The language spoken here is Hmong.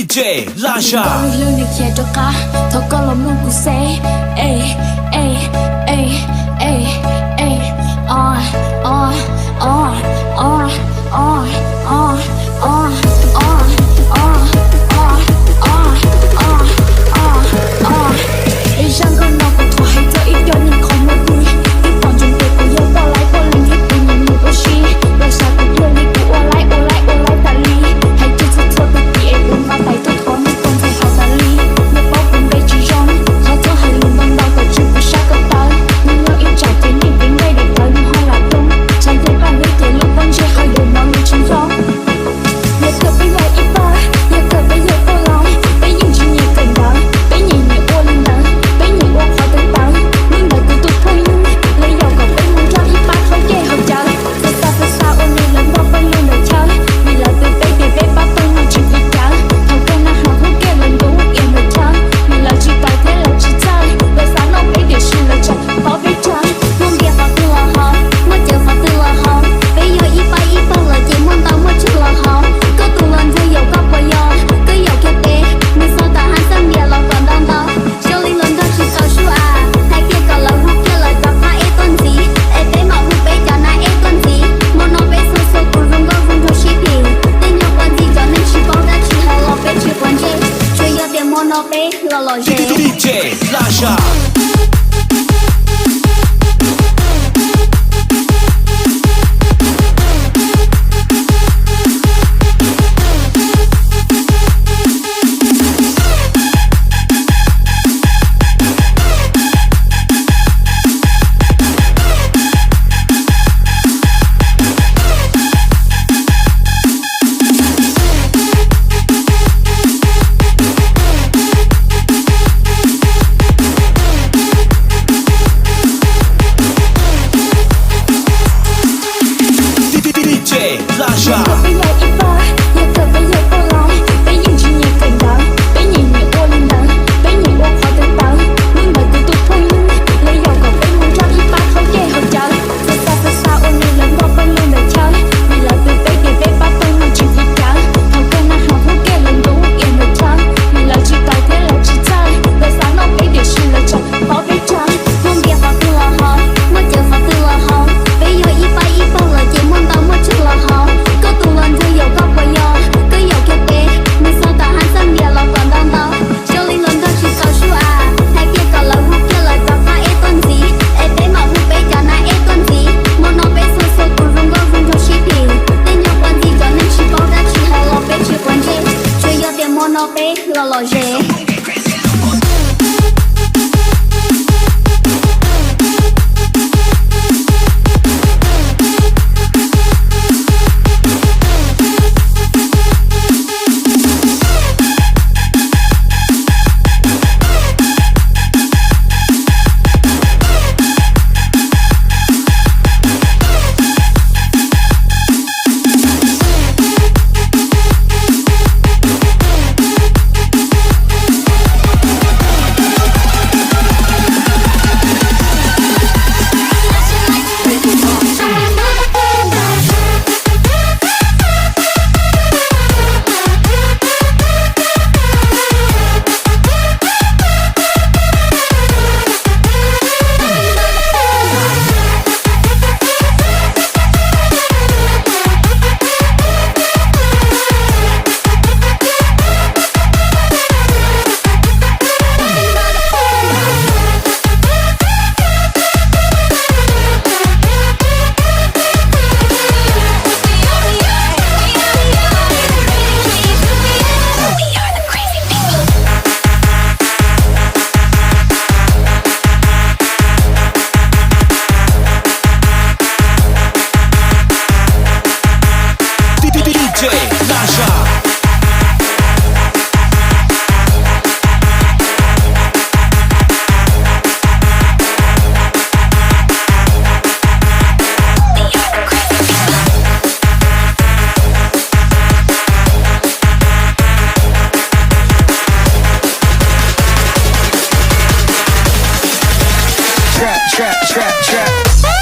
J Laj Zaj. Hlwb nws khiav rov qab, thov koj los mloog kuv seb. Ej, ej, ej, ej, ej, o, o, o, o, o, o, o, o, o, o, o, o, o. Peb zaj nkauj no kuv thov hais txog ib co neeg qhov muag twg, twb pom ntsoov tias kuv yog poj laib poj leeg thiab kuv nyiam nyiam ua si, los xav kuv tuag li kuv ua laib ua laib ua laib tas li. Hais rau txhua txhua tus tim es kuv nqa tais tuaj thov nej pov ntxoog hauv tas li. Nej paub kuv npe tsis zoo, thov txhob hais lus ntau ntau kom tswj kuv sab ko taw. Nej nyob ib tsam ces nej kev nqaij daim tawv nws ho lam roo, tshav ntuj qaj hlwb ces lub pob ntseg hauv yus no nws tsis ntxhov. Yog kawg peb yog ib pawg, yog kawg peb yog pawg laus, peb yeej tsis nyiam kawm ntawv, peb nyiam nyiam ua li ntawd, peb nyiam ua qhov twg tawv. Hnub ntawd kuv tus phooj ywg, lawv yaum kom peb mus nrog ib pab thaub ceg haus cawv, xav xav xav xav ua li lawv npog pawg lug ntawm chaw, vim lawv twv peb tias peb pab pawg no tsis tiv cawv. Thaum kawg nag hmo hnub kiag lawv ntub ias ntawm chaw, vim lawv tsis tau thiab lawv tsis txawj, lawv xav noj peb tiam sis lawv tseem paub peb tsawg. Muaj npias qhov twg los haus, muaj cawv qhov twg los haus, peb yog ib pab ib pawg lawm ces muaj ntau muaj tsawg los haus. Koj tus hluas nraug yaum koj puas yog, koj yaum kiag peb, nws xav tawm hab xab npias los kom ntau ntau. Zoo li hluas nraug tsis tau sub av, hais kiag kom lawv hu kiag lawv cov phab eb tuaj ntxiv, es peb mam hu peb cov nab eb tuaj ntxiv. Hmo no peb txhua txhua tus zoo nkauj zoo nraug sib phim, tej nyuag ua ntxiv cov neeg tsis paub dab tsi hais los peb tsis quav ntsej, tsuas yog tias hmo no peb los lom zem. D J Laj Zaj. D J Laj Zaj. Yog kawg peb yog ib pawg, yog kawg peb yog pawg laus, peb yeej tsis nyiam kawm ntawv, peb nyiam nyiam ua li ntawd, peb nyiam ua qhov twg tawv. Hnub ntawd kuv tus phooj ywg, lawv yaum kom peb mus nrog ib pab thaub ceg haus cawv, xav xav xav xav ua li lawv npog pawg lug ntawm chaw, vim lawv twv peb tias peb pab pawg no tsis tiv cawv. Thaum kawg nag hmo hnub kiag lawv ntub ias ntawm chaw, vim lawv tsis tau thiab lawv tsis txawj, lawv xav noj peb tiam sis lawv tseem paub peb tsawg. Muaj npias qhov twg los haus, muaj cawv qhov twg los haus, peb yog ib pab ib pawg lawm ces muaj ntau muaj tsawg los haus. Koj tus hluas nraug yaum koj puas yog, koj yaum kiag peb, nws xav tawm hab xab npias los kom ntau ntau. Zoo li hluas nraug tsis tau sub av, hais kiag kom lawv hu kiag lawv cov phab eb tuaj ntxiv, es peb mam hu peb cov nab eb tuaj ntxiv. Hmo no peb txhua txhua tus zoo nkauj zoo nraug sib phim, tej nyuag ua ntxiv cov neeg tsis paub dab tsi hais los peb tsis quav ntsej, tsuas yog tias hmo no peb los lom zem. D J Laj Zaj. Trap, trap, trap, trap.